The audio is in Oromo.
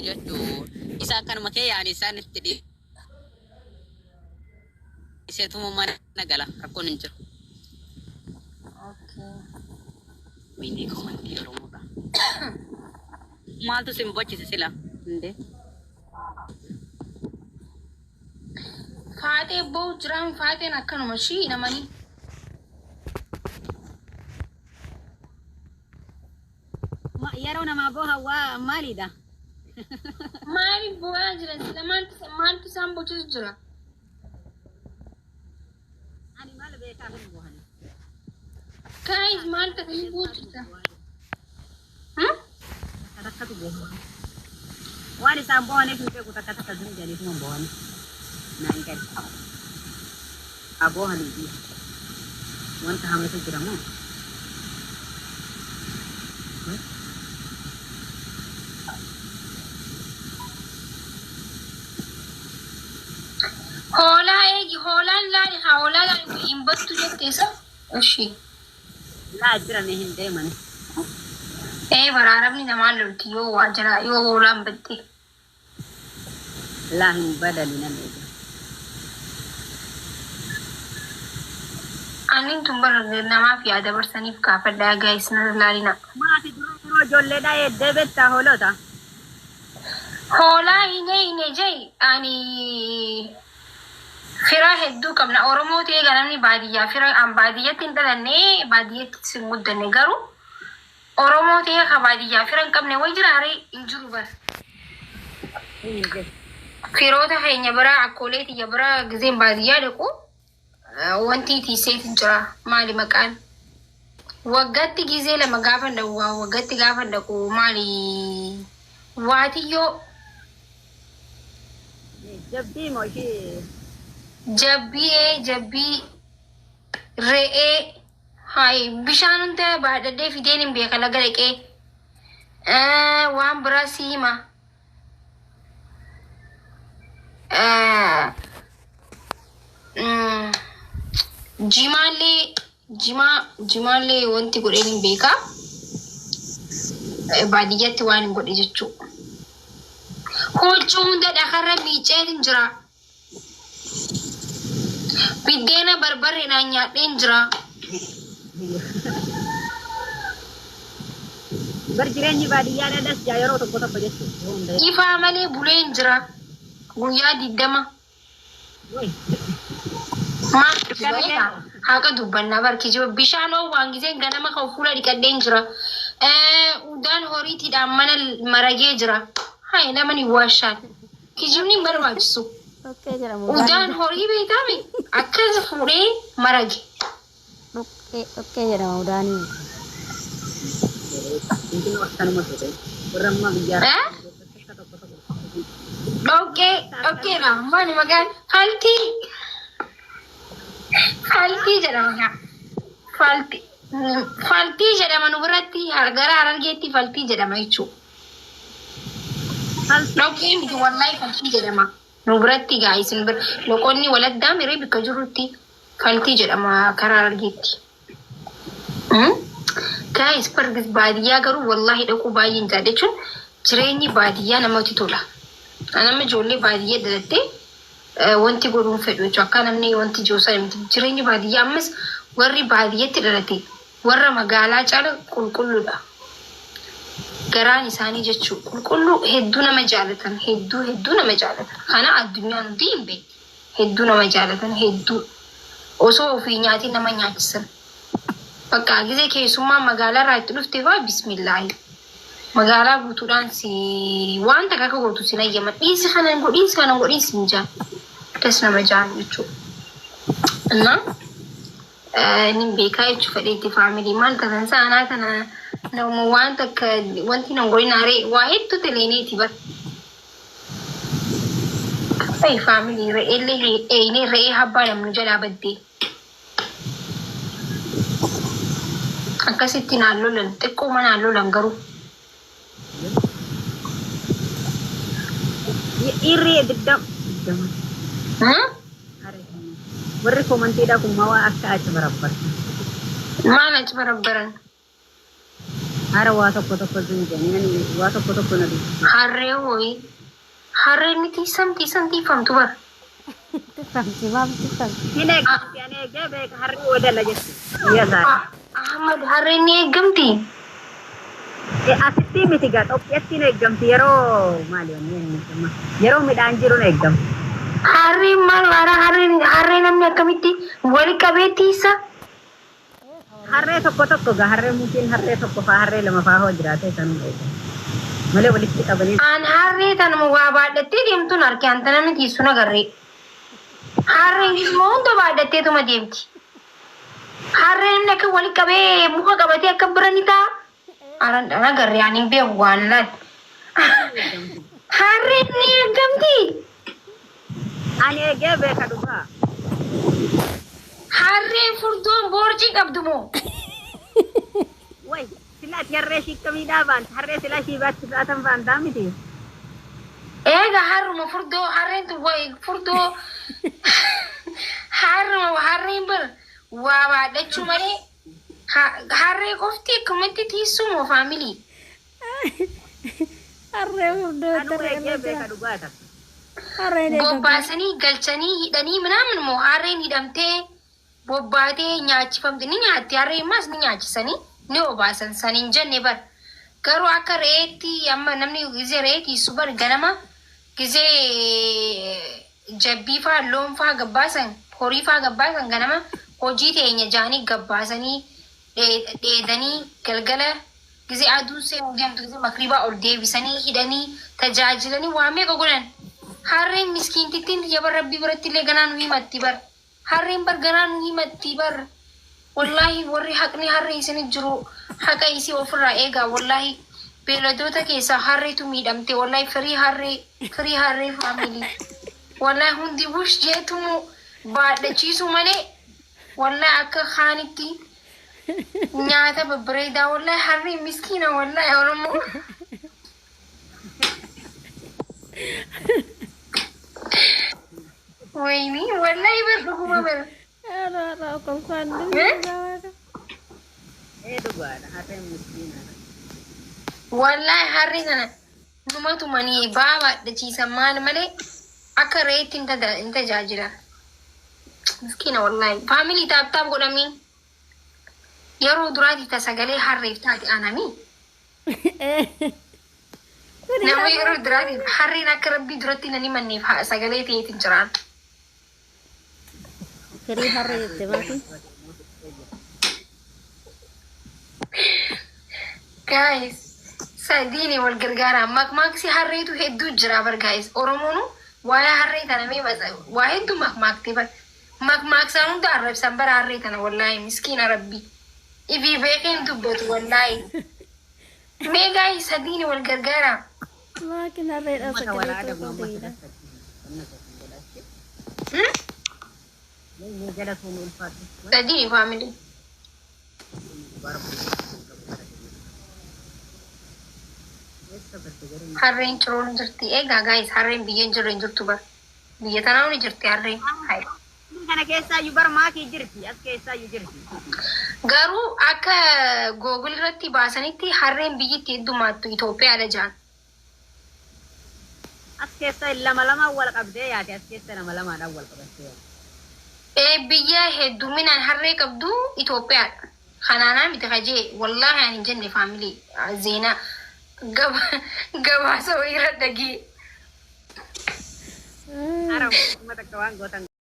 jechuu isa akkanuma kee yaani isaan itti dhiiseetuma mana gala rakkoon hin jiru. Okay. Miinii komantii Oromoodha. Maaltu sin bochise sila? Indee. Faatee boo'u jiraan faateen akkanuma shii namanii. Yeroo namaa booha waa maalidha? Maaliif boo'aa jiran sila maaltu maaltu isaan bochisu jira? Ani maal beekaa hin boohani. Guys, maal ta'anii boo'u jirta? Hmm? Takkatu booha. Waan isaan boohaniif hin beeku takka takka zin jedhaniif hin boohani. Naan gadi. Haa boohanii wanta hamatu jira moo? Hoolaa eegi hoolaan laali haa hoolaa laali hin battu jette isa. Ishi. Laa jira mee hin deemani. Ee baraarabni namaan lolti yoo waa jira yoo hoolaan batte. Laa hin badali nan eega. Anin tun bara namaaf yaada dabarsaniif gaafadhaa guys na laalina. Maati duroo ijoolleedhaa eeddee beektaa hoolota? Hoolaa hin eeyne jee ani fira hedduu qabna. Oromoo ta'ee namni baadiyyaa fira an baadiyyatti hin dhalanne baadiyyatti hin guddanne garuu Oromoo ta'ee ka baadiyyaa fira hin qabne wayi jira haree hin jiru bara. Firoota keenya biraa akkoolee tiyya biraa gizeen baadiyyaa dhaqu wanti tiiseetu jira maali maqaan waggaatti gizee lama gaafa dhaqu waggaatti gaafa dhaqu maali waatiyyoo Jabbii moo ishee? Jabbii jabbii re'ee hayi bishaan hunda baadhadhee fideen hin beeka laga dhaqee waan biraa si hima. Jimaallee jimaa jimaallee wanti godheen hin beeka. Baadiyyatti waan hin godhe jechuudha. Huccuu hunda dhakarra miiceen hin jira. Biddeena barbarreedhaan nyaadheen jira. Bar jireenyi baadiyyaa dhadhas jaa yeroo tokko tokko jechuudha. Ifaa malee buleen jira. Guyyaa 20. Maal haqa dubbannaa barki jiru bishaan waan giseen ganama kan fuula dhiqadheen jira. Udaan horiitiidhaan mana maragee jira. Hayi namani waashaan. Kijibni hin barbaachisu. Udaan horii beekame akkas fuudhee marage. Dhoqqee jedhama udaanii. Dhoqqee dhoqqeedha maali maqaan faltii faltii jedhama. Faltii faltii jedhama nu biratti gara Harargeetti faltii jedhama jechuudha. Dhoqqee miti wallahi faltii jedhama. Nu biratti gaa isin bira loqonni waladdaa miree bakka jirutti faltii jedhama karaa Harargeetti. Guys, bargis baadiyyaa garuu wallahi dhaquu baay'een jaadha jechuun jireenyi baadiyyaa namatti tola. Nama ijoollee baadiyyaa dhalattee wanti godhuun fedhu jechuudha. Akka namni wanti jiru miti. Jireenyi baadiyyaa ammas warri baadiyyatti dhalate warra magaalaa caala qulqulluudha. Garaan isaanii jechuudha. Qulqulluu hedduu nama jaalatan hedduu hedduu nama jaalatan. Kana addunyaan hundi hin beekti. Hedduu nama jaalatan hedduu. Osoo ofii nyaatiin nama nyaachisan. Bakka gisee keessummaa magaalaa irraa itti dhufte fa'aa bismillaahi. Magaalaa guutuudhaan si waan takka akka gootu si nayyama. Dhiisi kana hin godhiin kana hin godhiin si hin jaan. Das nama jaan jechuudha. Innaa nin beekaa jechuu fedheetti faamilii maal taatan saanaa kana nama waan takka wanti nan godhin haree waa hedduu teleeneeti bar. Ay faamilii re'eellee eeyinee re'ee habbaa namni jalaa baddee. Akkasitti naan lolan xiqqooma naan lolan garuu. Dhiirri digdama. Warri komantiidhaa kun maa akka achi barabbartu? Maal achi barabbaran? Hara waa tokko tokko zin jedhanii waa tokko tokko na dubbisu. Harree wayii. Harreen ni tiisamti isan tiifamtu bara. Tiffamti maaf tiffamti? Hin eegamti ani eegee beeka harree wadala jetti. Guyyaa isaa. Ahmad harreen ni eegamti. Asitti miti gaa Itoophiyaatti hin eegamti yeroo maali wanni inni amma yeroo midhaan jiru hin eegamti. Harreen maal waara harreen harree namni akkamitti wali qabee tiisa? Harree tokko tokko gaa harree mukiin harree tokko faa harree lama faa hoo jiraate sanuma eegamu. Malee walitti qabanii. An harree tanuma waa baadhattee deemtuun arge anta namni tiisu nagarree. Harreen immoo hunda baadhatteetuma deemti. Harreen namni akka wali qabee muka qabatee akka bira ni ta'a. Aran nagarree ani hin beeku waan laal. Harreen ni eegamti. Ani eegee beeka dhugaa. Harreen furdoon boorcii qabdu moo? Way sila ati harree ishii akkamiidhaa baanta harree sila ishii baatti fudhatan baantaa miti. Eega harruma furdoo harreen tun wayi furdoo harruma harreen bar waa baadhachuu malee harree qofti akkumatti tiisuu moo family? Harree furdoo Anuu eegee beeka dhugaa ta'a. Harreen eegamti. Bobbaasanii galchanii hidhanii minaamin moo harreen hidhamtee bobbaatee nyaachifamte ni nyaatti harreen maas ni nyaachisanii ni obaasan san hin jenne bar. Garuu akka re'eetti amma namni gizee re'ee tiisu bar ganama gizee jabbii faa loon faa gabbaasan horii faa gabbaasan ganama hojii teenya jaanii gabbaasanii dheedanii galgala gizee aduun seenuu deemtu gizee makriibaa ol deebisanii hidhanii tajaajilanii waa meeqa godhan. Harreen miskiintittiin tiyya bar rabbii biratti illee ganaa nu himatti bar. Harreen bar ganaa nu himatti bar. Wallaahi warri haqni harree isinit jiru haqa isii ofirraa eegaa wallaahi beeyladoota keessaa harreetu miidhamte wallaahi firii harree firii harree family wallaahi hundi wush jeetumu baadhachiisuu malee wallaahi akka kaanitti nyaata babbareedaa wallaahi harreen miskiina wallaahi oromoo. Wayni wallahi bar dhuguma bar. Haadha kolfaan Eh? dhugaa. Ee dhugaadha harreen miskiina. Wallahi harree sana numa tumanii ba'aa baadhachiisan maal malee akka re'eetti hin tajaajilan. Miskiina wallahi. Family tap tap godhamii. Yeroo duraati ta sagalee harreef taate anamii. Nama yeroo duraati harreen akka rabbii duratti nan himanneef sagalee ta'eetiin jiraan. Firii harree jette maati. Guys, sadiini wal gargaara. Makmaaksi harreetu hedduu jira bar guys. Oromoonu waa'ee harree tana mee waa hedduu makmaakti bar. Makmaaksaan hunda arrabsan bara harree tana wallaahi miskiina rabbii. Ifii beekeen dubbatu wallaahi. Mee guys sadiini wal gargaara. Maakin harreedha Uummata sagalee walaada tokko amma ta'edha. sadarkaa. Hmm? Mee jala sun ulfaatu. Sadiini family. Harreen ciroon jirti. Egaa guys harreen biyya hin jirre hin jirtu bar. Biyya tanaa ni jirti harreen. Hai. Kana keessaayyuu bar maakii jirti as keessaayyuu jirti. Garuu akka Google irratti baasanitti harreen biyyatti heddummaattu Itoophiyaadha jaan. As keessa lama lamaan wal qabdee yaate as keessa lama lamaadhaan wal qabattee yaate. Ee biyya hedduminaan harree qabdu Itoophiyaadha. Kanaanaa miti kajee wallaahi ani hin jenne family zeenaa gabaasa wayii irra dhagee. Ara uummata akka waan gootan.